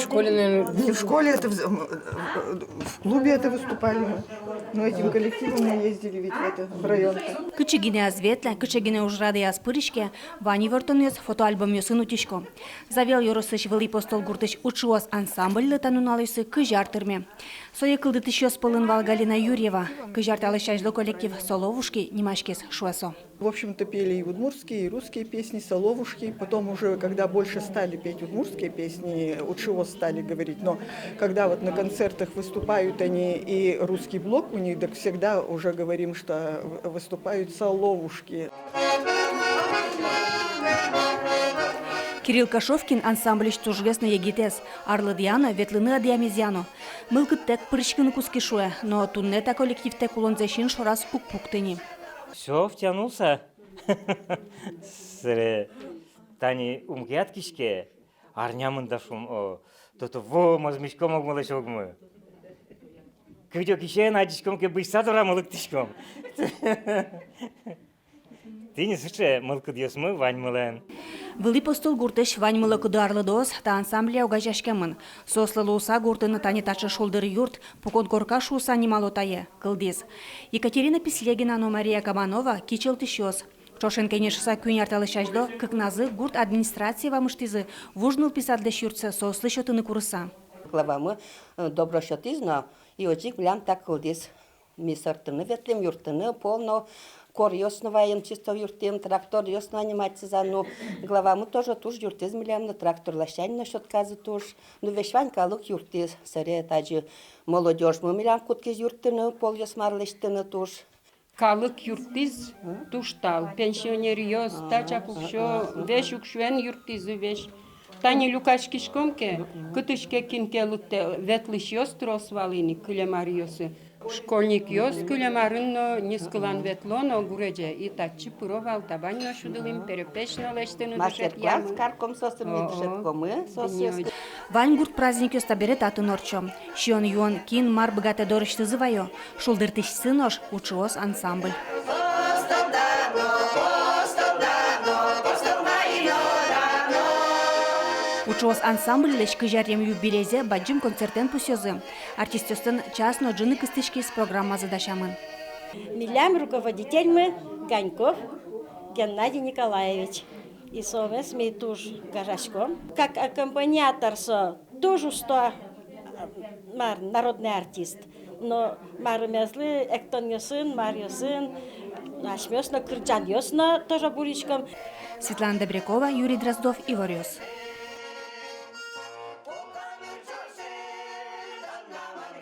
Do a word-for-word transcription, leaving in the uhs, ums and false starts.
В школе, наверное, не в школе, это в, в клубе это выступали мы. Но этим коллективом мы ездили ведь в это, в район-то. Кытчы гинэ ӧз ветлэ, кыӵе гинэ ужрадэ ӧз пыриське, вань ивортонъёс фотоальбомъёсын утисько. Завьял ёросысь Вылӥ Постол гуртысь «Учыос» ансамбльлы та нуналъёсы кызь ар тырме. Сое кылдытӥсьёс пӧлын вал Галина Юрьева. Кызь ар талэсь азьло коллектив «Соловушки» нимаськиз, шуэ со. В общем-то, пели и удмуртские, и русские песни, «Соловушки». Потом уже, когда больше стали петь удмуртские песни, «Учыос» стали говорить. Но когда вот на концертах выступают они и русский блок у них, так всегда уже говорим, что в-, выступают «Соловушки». Кирилл Кашовкин ансамбльысь тужгес но егитэз, арлыдъя но, ветлыны ӧдъямезъя но. Мылкыдтэк пыриськыны кутски, шуэ, но туннэ та коллективтэк улонзэ син шораз уг пукты ни. Всё, втянулся. Сэре тани ум ке адӟиське, арня мында, шуом, о, то-то, во, мозмиськом огмылэсь огмы. Кыдёкысен адӟиськом ке, бызьыса дорамы лыктӥськом. Тӥни сыӵе мылкыдъёсмы ваньмылэн. Вылӥ Постол гуртысь ваньмылэ кыдо арлыдоос та ансамбле огазеяськемын. Соослы луыса гуртын тани таӵе шулдыр юрт, «Пукон корка» шуыса нимало тае, кылдӥз. Екатерина Песлегина но Мария Кабанова кичӧлтӥсьёс. Ӵошен кенешыса куинь ар талэсь азьло кыкназы гурт администрацие вамыштӥзы вуж нылпи садлэсь юртсэ соослы сётыны курыса. Главамы, э, добро сётӥз но, и озьы ик милям так кылдӥз. Ми сэрттыны ветлӥм, юрттыны пол но, коръёс но ваем, чисто юрттӥм, тракторъёс но наниматьтӥзы но. Главамы тоже туж юрттӥз милям но, трактор ласянь но сётказы туж. Ну, весь вань калык юрттӥз. Сэре тазьы молодёжмы милям кутскиз юрттыны, полъёс мар лэсьтыны туж. Калык юрттӥз туж тау, пенсионеръёс, тачак уксё, весь уксёен юрттӥзы весь. Тани люкаськиськом ке, кытысь ке кин ке лыктэ, ветлӥсьёс трос вал ини кылем аръёсы. Школьникъёс кылем арын но нискылан ветло но гурезе, и татчы пыро вал, табань но сюдылӥм, перепеч но лэсьтыны дышетъямы. Мастер-класс карком соосын, ми дышетскомы соослэсь. Вань гурт праздникъёс табере татын ортчо. Сиён-юон кин мар быгатэ, дорысьтызы ваё. Шулдыртӥсьсы нош «Учыос» ансамбль. «Учыос» ансамбльлэсь кызь арем юбилейзэ бадӟым концертэн пусъёзы. Артистъёслэн час но ӝыны кыстӥськись программазы дасямын. Милям руководительмы Ганьков Геннадий Николаевич. И соос ми туж гажаськом. Как аккомпаниатор со туж усто, мар, народный артист. Но марымезлы эктонъёсын, маръёсын, асьмеос но кырӟанъёс но тоже бурдӥськом. Светлана Добрякова, Юрий Дроздов, «Иворъёс».